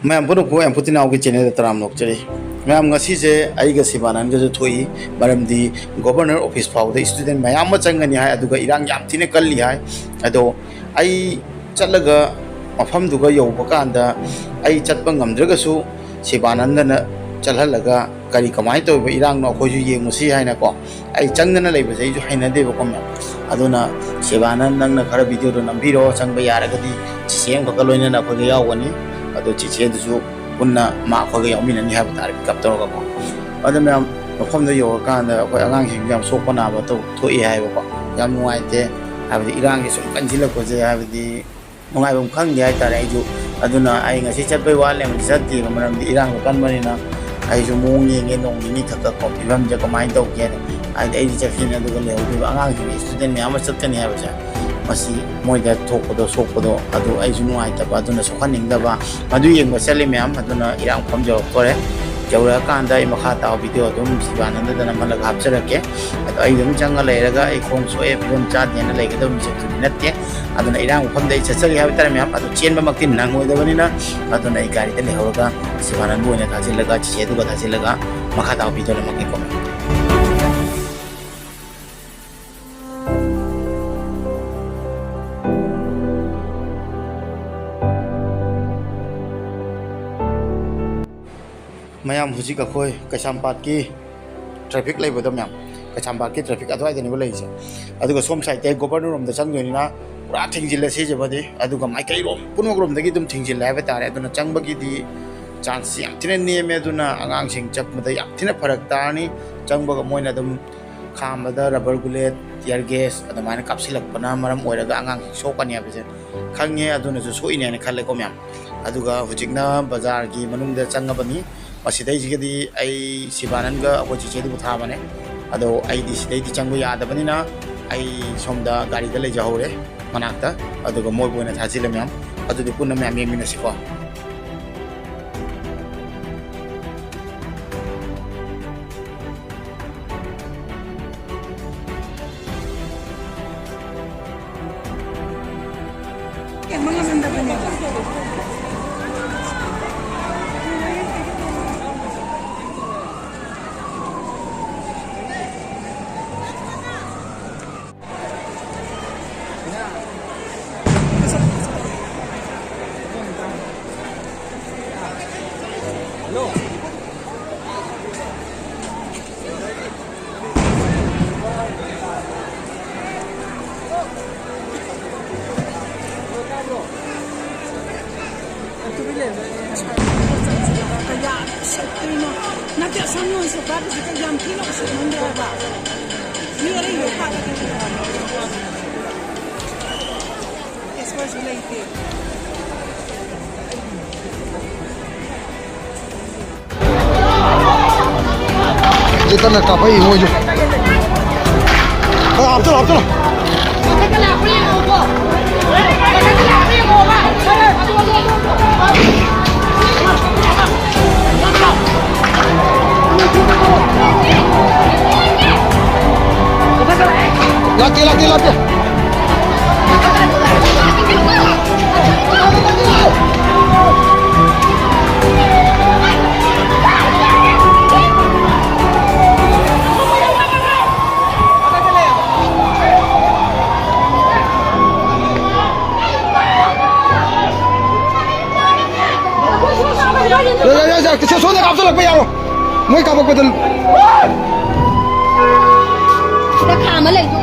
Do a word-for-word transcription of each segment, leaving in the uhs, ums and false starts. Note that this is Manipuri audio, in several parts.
ꯃꯌꯥꯝ ꯄꯨꯝꯅꯃꯛꯄꯨ ꯌꯥꯝ ꯐꯨꯇꯤꯅꯥꯎꯒꯤ ꯆꯦꯅꯦꯜꯗ ꯇꯔꯥꯝꯅ ꯑꯣꯛꯆꯔꯤ꯫ ꯃꯌꯥꯝ, ꯉꯁꯤꯁꯦ ꯑꯩꯒ ꯁꯤꯕꯥꯅꯟꯒꯁꯨ ꯊꯣꯛꯏ, ꯃꯔꯝꯗꯤ ꯒꯣꯕꯔꯅꯔ ꯑꯣꯐꯤꯁ ꯐꯥꯎꯕꯗ ꯏꯁꯇꯨꯗꯦꯟ ꯃꯌꯥꯝ ꯑꯃ ꯆꯪꯒꯅꯤ ꯍꯥꯏ, ꯑꯗꯨꯒ ꯏꯔꯥꯡ ꯌꯥꯝ ꯊꯤꯅ ꯀꯜꯂꯤ ꯍꯥꯏ꯫ ꯑꯗꯣ ꯑꯩ ꯆꯠꯂꯒ ꯃꯐꯝꯗꯨꯒ ꯌꯧꯕ ꯀꯥꯟꯗ ꯑꯩ ꯆꯠꯄ ꯉꯝꯗ꯭ꯔꯒꯁꯨ ꯁꯤꯕꯥꯅꯟꯗꯅ ꯆꯠꯍꯜꯂꯒ ꯀꯔꯤ ꯀꯃꯥꯏꯅ ꯇꯧꯔꯤꯕ ꯏꯔꯥꯡꯅꯣ ꯑꯩꯈꯣꯏꯁꯨ ꯌꯦꯡꯉꯨꯁꯤ ꯍꯥꯏꯅꯀꯣ꯫ ꯑꯩ ꯆꯪꯗꯅ ꯂꯩꯕꯁꯦ ꯑꯩꯁꯨ ꯍꯩꯅꯗꯦꯕꯀꯣ ꯃꯌꯥꯝ꯫ ꯑꯗꯨꯅ ꯁꯤꯕꯥꯅꯟ, ꯅꯪꯅ ꯈꯔ ꯚꯤꯗꯤꯑꯣꯗꯣ ꯅꯝꯕꯤꯔꯣ, ꯆꯪꯕ ꯌꯥꯔꯒꯗꯤ ꯆꯤꯆꯦ ꯑꯃꯈꯛꯀ ꯂꯣꯏꯅꯅ ꯑꯩꯈꯣꯏꯒ ꯌꯥꯎꯒꯅꯤ꯫ ꯑꯗꯣ ꯆꯤꯆꯦꯗꯨꯁꯨ ꯄꯨꯟꯅ ꯃꯥ ꯑꯩꯈꯣꯏꯒ ꯌꯥꯎꯃꯤꯟꯅꯅꯤ ꯍꯥꯏꯕ ꯇꯥꯔꯦ, ꯄꯤꯛ ꯑꯞ ꯇꯧꯔꯒꯀꯣ꯫ ꯑꯗꯣ ꯃꯌꯥꯝ, ꯃꯐꯝꯗ ꯌꯧꯔꯀꯥꯟꯗ ꯑꯩꯈꯣꯏ ꯑꯉꯥꯡꯁꯤꯡꯁꯨ ꯌꯥꯝ ꯁꯣꯛꯄ ꯅꯥꯕ ꯇꯧ-, ꯊꯣꯛꯏ ꯍꯥꯏꯕꯀꯣ꯫ ꯌꯥꯝ ꯅꯨꯡꯉꯥꯏꯇꯦ, ꯍꯥꯏꯕꯗꯤ ꯏꯔꯥꯡꯁꯦ ꯁꯨꯝ ꯀꯟꯁꯤꯜꯂꯛꯄꯁꯦ, ꯍꯥꯏꯕꯗꯤ ꯅꯨꯡꯉꯥꯏꯐꯝ ꯈꯪꯗꯦ ꯍꯥꯏꯇꯥꯔꯦ꯫ ꯑꯩꯁꯨ ꯑꯗꯨꯅ ꯑꯩ ꯉꯁꯤ ꯆꯠꯄꯩ ꯋꯥ ꯂꯩꯕꯗꯤ ꯆꯠꯇꯦꯕ, ꯃꯔꯝꯗꯤ ꯏꯔꯥꯡꯗꯣ ꯀꯟꯕꯅꯤꯅ꯫ ꯑꯩꯁꯨ ꯃꯑꯣꯡ ꯌꯦꯡꯒꯦ, ꯅꯣꯡ ꯅꯤꯅꯤ ꯈꯛꯇ ꯀꯣ, ꯐꯤꯕꯝꯁꯦ ꯀꯃꯥꯏꯅ ꯇꯧꯒꯦꯅ꯫ ꯍꯥꯏꯗꯤ ꯑꯩꯗꯤ ꯆꯠꯈꯤꯅꯤ, ꯑꯗꯨꯒ ꯂꯩꯍꯧꯗꯣꯏꯕ ꯑꯉꯥꯡꯁꯤꯡ, ꯏꯁꯇꯨꯗꯦꯟ ꯃꯌꯥꯝ ꯑꯃ ꯆꯠꯀꯅꯤ ꯍꯥꯏꯕꯁꯦ, ꯃꯁꯤ ꯃꯣꯏꯗ ꯊꯣꯛꯄꯗꯣ ꯁꯣꯛꯄꯗꯣ ꯑꯗꯨ ꯑꯩꯁꯨ ꯅꯨꯡꯉꯥꯏꯇꯕ, ꯑꯗꯨꯅ ꯁꯣꯛꯍꯟꯅꯤꯡꯗꯕ꯫ ꯃꯗꯨ ꯌꯦꯡꯕ ꯆꯠꯂꯤ ꯃꯌꯥꯝ꯫ ꯑꯗꯨꯅ ꯏꯔꯥꯡ ꯃꯐꯝ ꯌꯧꯔꯛꯇꯣꯔꯦ꯫ ꯌꯧꯔꯛꯑꯀꯥꯟꯗ ꯑꯩ ꯃꯈꯥ ꯇꯥꯕ ꯚꯤꯗꯤꯑꯣ ꯑꯗꯨꯝ ꯁꯤꯕꯥꯅꯟꯗꯗ ꯅꯝꯍꯜꯂꯒ ꯍꯥꯞꯆꯔꯛꯀꯦ꯫ ꯑꯗꯣ ꯑꯩ ꯑꯗꯨꯝ ꯆꯪꯉ ꯂꯩꯔꯒ ꯑꯩ ꯈꯣꯡ ꯁꯣꯛꯑꯦ, ꯐꯤꯕꯝ ꯆꯥꯗꯦꯅ ꯂꯩꯒꯗꯕ ꯃꯤꯁꯛꯇꯨꯗꯤ ꯅꯠꯇꯦ꯫ ꯑꯗꯨꯅ ꯏꯔꯥꯡ ꯃꯐꯝꯗ ꯑꯩ ꯆꯠꯆꯒꯦ ꯍꯥꯏꯕ ꯇꯥꯔꯦ ꯃꯌꯥꯝ꯫ ꯑꯗꯨ ꯆꯦꯟꯕꯃꯛꯇꯤ ꯅꯪꯉꯣꯏꯗꯕꯅꯤꯅ, ꯑꯗꯨꯅ ꯑꯩ ꯒꯥꯔꯤꯗ ꯂꯩꯍꯧꯔꯒ ꯁꯤꯕꯥꯅꯟꯕꯨ ꯑꯣꯏꯅ ꯊꯥꯖꯤꯜꯂꯒ, ꯆꯤꯆꯦ ꯑꯗꯨꯒ ꯊꯥꯖꯤꯜꯂꯒ ꯃꯈꯥ ꯇꯥꯕ ꯚꯤꯗꯤꯑꯣ ꯅꯝꯃꯛꯀꯦꯀꯣ꯫ ꯃꯌꯥꯝ, ꯍꯧꯖꯤꯛ ꯑꯩꯈꯣꯏ ꯀꯩꯁꯥꯝꯄꯥꯠꯀꯤ ꯇ꯭ꯔꯥꯐꯤꯛ ꯂꯩꯕꯗꯣ ꯃꯌꯥꯝ, ꯀꯩꯁꯥꯝꯄꯥꯠꯀꯤ ꯇ꯭ꯔꯥꯐꯤꯛ ꯑꯗꯨꯋꯥꯏꯗꯅꯦꯕ ꯂꯩꯔꯤꯁꯦ꯫ ꯑꯗꯨꯒ ꯁꯣꯝ ꯁꯥꯏꯠꯇ ꯒꯣꯕꯔꯅꯔ ꯔꯣꯝꯗ ꯆꯪꯗꯣꯏꯅꯤꯅ ꯄꯨꯔꯥ ꯊꯤꯡꯖꯤꯜꯂꯦ ꯁꯤꯁꯤꯃꯗꯤ꯫ ꯑꯗꯨꯒ ꯃꯥꯏꯀꯩꯔꯣꯝ ꯄꯨꯝꯅꯃꯛꯔꯣꯝꯗꯒꯤ ꯑꯗꯨꯝ ꯊꯤꯡꯖꯤꯜꯂꯦ ꯍꯥꯏꯕ ꯇꯥꯔꯦ꯫ ꯑꯗꯨꯅ ꯆꯪꯕꯒꯤꯗꯤ ꯆꯥꯟꯁꯁꯤ ꯌꯥꯝ ꯊꯤꯅ ꯅꯦꯝꯃꯦ꯫ ꯑꯗꯨꯅ ꯑꯉꯥꯡꯁꯤꯡ ꯆꯠꯄꯗ ꯌꯥꯝ ꯊꯤꯅ ꯐꯔꯛ ꯇꯥꯔꯅꯤ꯫ ꯆꯪꯕꯒ ꯃꯣꯏꯅ ꯑꯗꯨꯝ ꯈꯥꯝꯕꯗ ꯔꯕꯔ ꯕꯨꯂꯦꯠ, ꯇꯤꯌꯔ ꯒꯦꯁ ꯑꯗꯨꯃꯥꯏꯅ ꯀꯥꯞꯁꯤꯜꯂꯛꯄꯅ ꯃꯔꯝ ꯑꯣꯏꯔꯒ ꯑꯉꯥꯡꯁꯤꯡ ꯁꯣꯛꯀꯅꯤ ꯍꯥꯏꯕꯁꯦ ꯈꯪꯉꯦ꯫ ꯑꯗꯨꯅꯁꯨ ꯁꯣꯛꯏꯅꯦꯅ ꯈꯜꯂꯦꯀꯣ ꯃꯌꯥꯝ꯫ ꯑꯗꯨꯒ ꯍꯧꯖꯤꯛꯅ ꯕꯖꯥꯔꯒꯤ ꯃꯅꯨꯡꯗ ꯆꯪꯉꯕꯅꯤ꯫ ꯃꯁꯤꯗꯩꯁꯤꯒꯗꯤ ꯑꯩ ꯁꯤꯕꯥꯅꯟꯒ ꯑꯩꯈꯣꯏ ꯆꯤꯆꯦꯗꯨꯕꯨ ꯊꯥꯕꯅꯦ꯫ ꯑꯗꯣ ꯑꯩꯗꯤ ꯁꯤꯗꯩꯗꯤ ꯆꯪꯕ ꯌꯥꯗꯕꯅꯤꯅ ꯑꯩ ꯁꯣꯝꯗ ꯒꯥꯔꯤꯗ ꯂꯩꯖꯍꯧꯔꯦ ꯃꯅꯥꯛꯇ꯫ ꯑꯗꯨꯒ ꯃꯣꯏꯕꯨ ꯑꯣꯏꯅ ꯊꯥꯖꯤꯜꯂꯦ ꯃꯌꯥꯝ꯫ ꯑꯗꯨꯗꯤ ꯄꯨꯟꯅ ꯃꯌꯥꯝ ꯌꯦꯡꯃꯤꯟꯅꯁꯤꯀꯣ꯫ ꯌꯦꯡꯕ ꯉꯝꯗꯕꯅꯦꯕ꯫ ꯅꯠꯇꯦ, ꯑꯁꯣꯝ ꯌꯣꯟ ꯁꯣꯀꯥꯗꯨꯁꯨ ꯌꯥꯝ ꯊꯤꯅ ꯎꯁꯤꯠꯃꯟꯗꯦ ꯍꯥꯏꯕ꯫ ꯃꯤ ꯑꯔꯩꯕ ꯐꯥꯗꯒꯦ ꯍꯥꯏꯕ꯫ ꯑꯦꯛꯁꯄꯔꯠꯁꯨ ꯂꯩꯇꯦ꯫ ꯁꯤ ꯀꯟꯅ ꯀꯥꯞꯄꯛꯏ ꯃꯣꯏꯁꯨ꯫ ꯈꯔ ꯍꯥꯞꯆꯤꯜꯂꯣ, ꯍꯥꯞꯆꯤꯜꯂꯣ꯫ ꯂꯥꯛꯇꯦ, ꯂꯥꯛꯇꯦ, ꯂꯥꯛꯇꯦ꯫ ꯌꯥ, ꯌꯥ, ꯌꯥ, ꯌꯥ, ꯁꯣꯝꯗ ꯀꯥꯞꯁꯤꯜꯂꯛꯄ ꯌꯥꯔꯣꯏ꯫ ꯃꯣꯏ ꯀꯥꯞꯄꯛꯄꯗ ꯁꯤꯗ ꯈꯥ ꯑꯃ ꯂꯩꯗꯣ꯫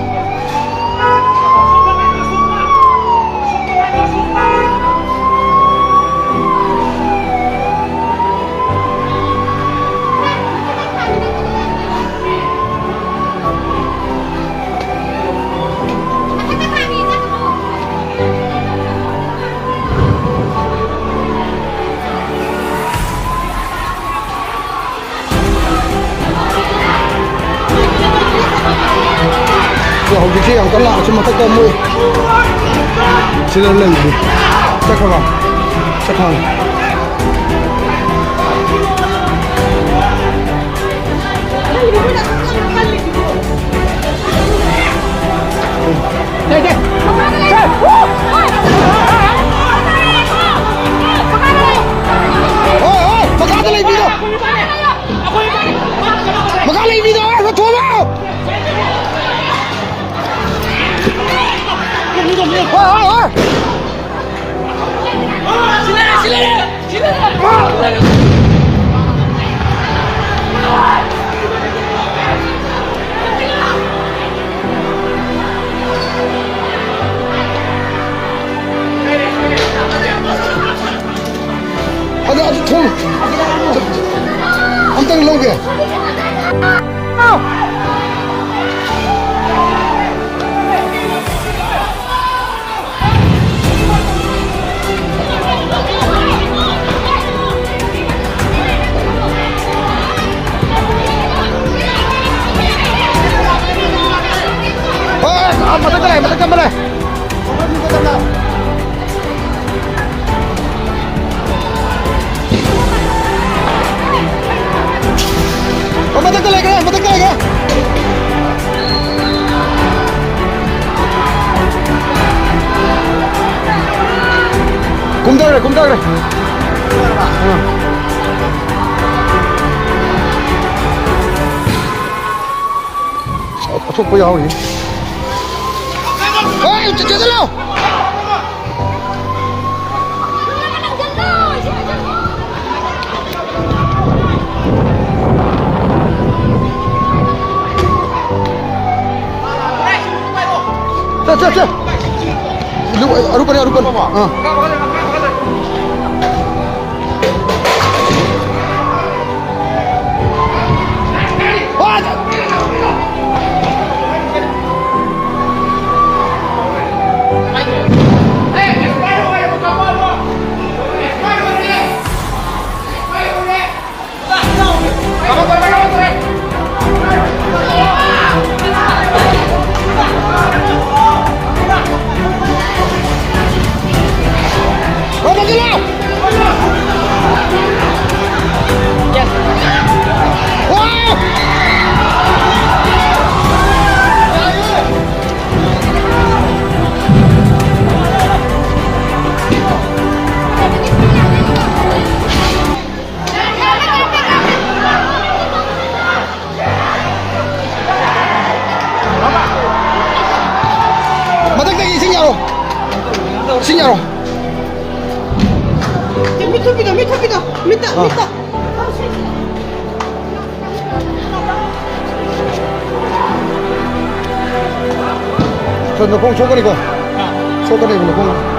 ꯑꯗꯣ ꯍꯧꯖꯤꯛꯁꯦ ꯌꯥꯝ ꯀꯟꯅ ꯑꯁꯨꯝ ꯃꯊꯛꯇ ꯃꯣꯏ ꯁꯤꯗ ꯂꯩꯔꯤ꯫ ꯆꯠꯈ꯭ꯔꯕ? ꯆꯠꯈ꯭ꯔꯕ? ꯍꯣꯏ, ꯍꯣꯏ, ꯃꯈꯥꯗ ꯂꯩꯕꯤꯔꯣ꯫ ꯃꯈꯥ ꯂꯩꯕꯤꯔꯣ, ꯍꯣꯏ, ꯊꯣꯛꯂꯛꯑꯣ꯫ ꯍꯣꯏ, ꯍꯣꯏ, ꯍꯣꯏ꯫ ꯑꯗꯣ, ꯑꯗꯨ ꯊꯣꯡ ꯑꯝꯇꯪ ꯃꯊꯛꯇ ꯂꯩ, ꯃꯊꯛꯇ ꯑꯃ ꯂꯩ꯫ ꯑꯣ, ꯃꯊꯛꯇ ꯂꯩꯈ꯭ꯔꯦ, ꯃꯊꯛꯇ ꯂꯩꯈ꯭ꯔꯦ꯫ ꯀꯨꯝꯊꯈ꯭ꯔꯦ, ꯀꯨꯝꯊꯈ꯭ꯔꯦ꯫ ꯑꯥ꯫ ꯑꯁꯣꯛꯄ ꯌꯥꯎꯔꯤ꯫ ꯍꯣꯏ, ꯆꯦ-, ꯆꯦꯟꯁꯤꯜꯂꯣ! ꯆꯠ, ꯆꯠ, ꯆꯠ! ꯑꯔꯨꯕꯅꯦ, ꯑꯔꯨꯕꯅꯦ꯫ ꯑꯥ꯫ ꯃꯊꯛꯇꯒꯤ ꯏꯁꯤꯡ ꯌꯥꯔꯣ꯫ ꯏꯁꯤꯡ ꯌꯥꯔꯣ꯫ ꯃꯤꯠ ꯊꯨꯞꯄꯤꯗꯣ, ꯃꯤꯠ ꯊꯨꯞꯄꯤꯗꯣ, ꯃꯤꯠꯇ, ꯑꯥ꯫ ꯃꯤꯠꯇ꯫ ꯁꯣꯝꯗ ꯈꯣꯡ ꯁꯣꯛꯀꯅꯤꯀꯣ? ꯁꯣꯛꯀꯅꯤ, ꯅꯈꯣꯡ꯫